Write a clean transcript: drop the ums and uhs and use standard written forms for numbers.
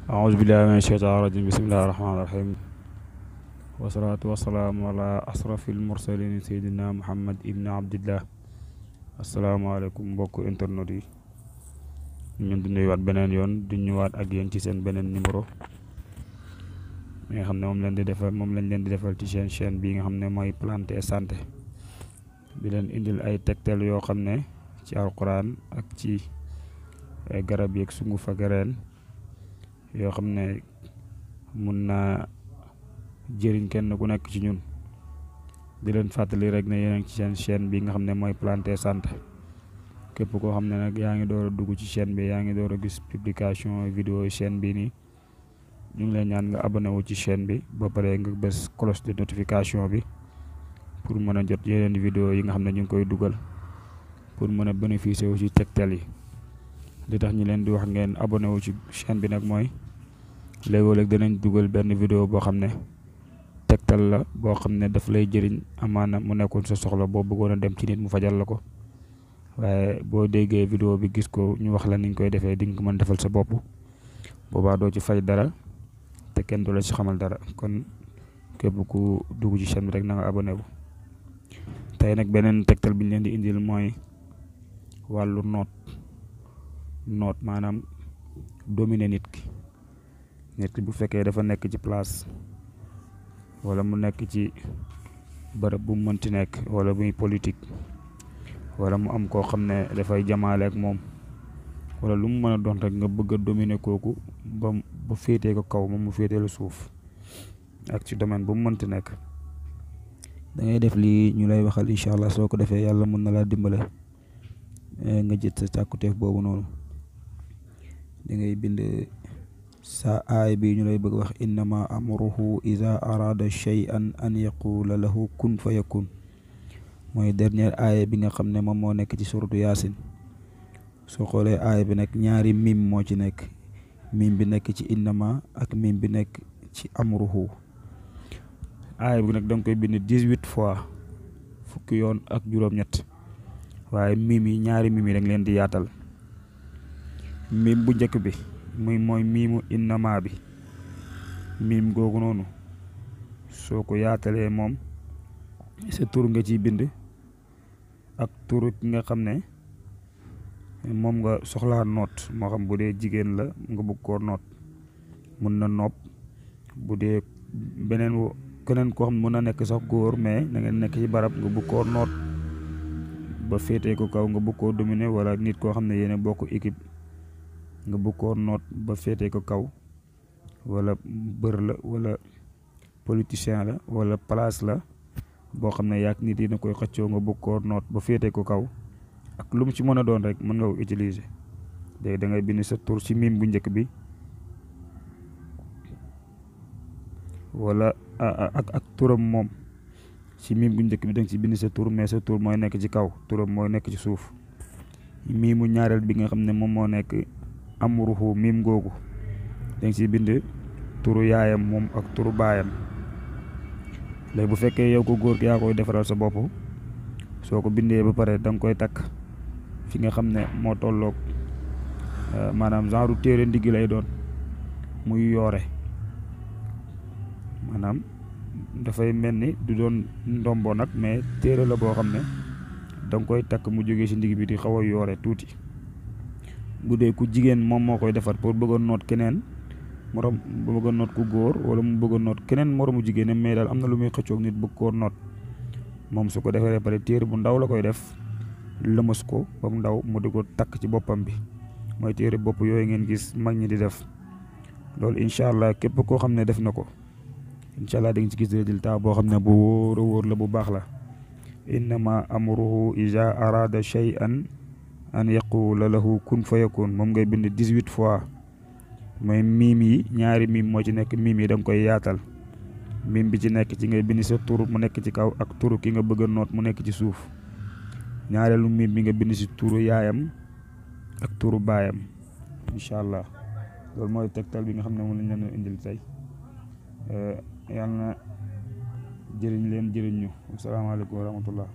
أعوذ بالله من الشيطان الرجيم بسم الله الرحمن الرحيم والصلاة والسلام على أشرف المرسلين سيدنا محمد ابن عبد الله. asalaamaaleykum mbokk internet yi ñu di nuyuwaat beneen yoon di ñëwaat ak yéen ci seen beneen numéro mi nga xam ne moom lañ leen di defal ci seen chaîne bi nga xam ne mooy Planté Santé di leen indil ay tegtal yoo xam ne ci alquran ak ci ay garab yeeg sunguf ak reen yoo xam ne mun naa jëriñ kenn ku nekk ci ñun. di leen fàttali rek ne yéen ci seen chaîne bi nga xam ne mooy Planté Santé képp koo xam ne nag yaa ngi door a dugg ci chaîne bi yaa ngi door a gis publication vidéo chaîne bi nii ñu ngi leen ñaan nga abonné wu ci chaîne bi ba pare nga bës cloche de notification bi pour mën a jot yeneen vidéo yi nga xam ne ñu ngi koy dugal pour mën a bénéficier wu ci tegtal yi. li tax ñu leen di wax ngeen abonné wu ci chaîne bi nag mooy léegoo-léeg danañ dugal benn vidéo boo xam ne tegtal la boo xam ne daf lay jëriñ amaana mu nekkoon sa soxla boo bëggoon a dem ci nit mu fajal la ko, waaye boo déggee vidéo bi gis ko ñu wax la niñ koy defee di nga ko mën defal sa bopp. boobaa doo ci fay dara te kenn du la ci xamal dara. kon képp ku dugg ci chaîne bi rek na nga abonné wu. tey nag beneen tegtal bi ñu leen di indil mooy wàllu noot maanaam dominer nit ki bu fekkee dafa nekk ci place wala mu nekk ci bërëb bu mu mënti nekk wala muy politique wala mu am koo xam ne dafay jamaale ak moom wala lu mu mën a doon rek nga bëgg a dominer kooku ba féetee ko kaw moom mu féetee la suuf ak ci domaine bu mu mënti nekk. da ngay def lii ñu lay waxal incha allah. soo ko defee yàlla mën na laa dimbale nga jët sa càkkuteef boobu noonu. da ngay bind sa aay bi ñu lay bëgg wax innama amruhu iza arada shay'an an yaqula lahu kun fa yakun mooy dernière aaya bi nga xam ne moom moo nekk ci suratu yaasin. soo xoolee aaya bi nag ñaari mim moo ci nekk, mim bi nekk ci innama ak mim bi nekk ci amruhu. aaya bi nag da nga koy bind 18 fois fukki yoon ak juróom-ñett, waaye mim yi ñaari mim yi da nga leen di yaatal. mim bu njëkk bi mooy miimu innama bi, mim googu noonu soo ko yaatalee moom sa tur nga ciy bind ak turu ki nga xam ne moom nga soxlaa noot, moo xam bu dee jigéen la nga bëgg koo noot mun na nopp. bu dee keneen koo xam ne mun na nekk sax góor mais da ngeen nekk ci barab nga bëgg koo noot ba féetee ko kaw nga bëgg koo dominer, wala nit koo xam ne yéen bokk équipe nga bëgg koo noot ba féetee ko kaw, wala bër la wala politicien la wala place la boo xam ne yaak nit yi na koy xëccoo nga bëgg koo noot ba féetee ko kaw ak lu mu ci mën a doon rek mën nga ko utiliser. léegi da ngay bind sa tur ci mim bu njëkk bi wala ak turam moom ci mim bu njëkk bi da nga ci bind sa tur, mais sa tur mooy nekk ci kaw, turam mooy nekk ci suuf. mimu ñaareel bi nga xam ne moom moo nekk amruhu mim googu da nga ciy bind turu yaayam moom ak turu baayam. léegi bu fekkee yow ko góor gi yaa koy defaral sa bopp, soo ko bindee ba pare da nga koy takk fi nga xam ne moo tolloog maanaam genre téere ndigg lay doon muy yoore, maanaam dafay mel ni du doon ndombo nag mais téere la boo xam ne da nga koy takk mu jógee ci ndigg bi di xaw a yoore tuuti. bu dee ku jigéen moom moo koy defar pour bëgg a noot keneen morom, bu bëgg a noot ku góor wala mu bëgg a noot keneen moromu jigéenam, mais daal am na lu muy xëccoog nit bëgg koo noot. moom su ko defaree pare téere bu ndaw la koy def lëmas ko ba mu ndaw mu di ko takk ci boppam bi, mooy téere bopp yooyu ngeen gis mag ñi di def. loolu incha allah képp koo xam ne def na ko incha allah da nga ci gis résultat boo xam ne bu wóor a wóor la, bu baax la. innama amruhu iza arada shay'an an yaqula lahu kun fa yakun moom ngay bind 18 fois. mooy miim yi ñaari miim moo ci nekk, miim yi da nga koy yaatal. miim bi ci nekk ci ngay bind sa tur mu nekk ci kaw ak turu ki nga bëgg a noot mu nekk ci suuf. ñaareelu miim bi nga bind si turu yaayam ak turu baayam. incha allah loolu mooy tegtal bi nga xam ne moom lañ leen indil tey. yàlla na jëriñ leen jëriñ ñu. asalaamaaleykum wa rahmatullah.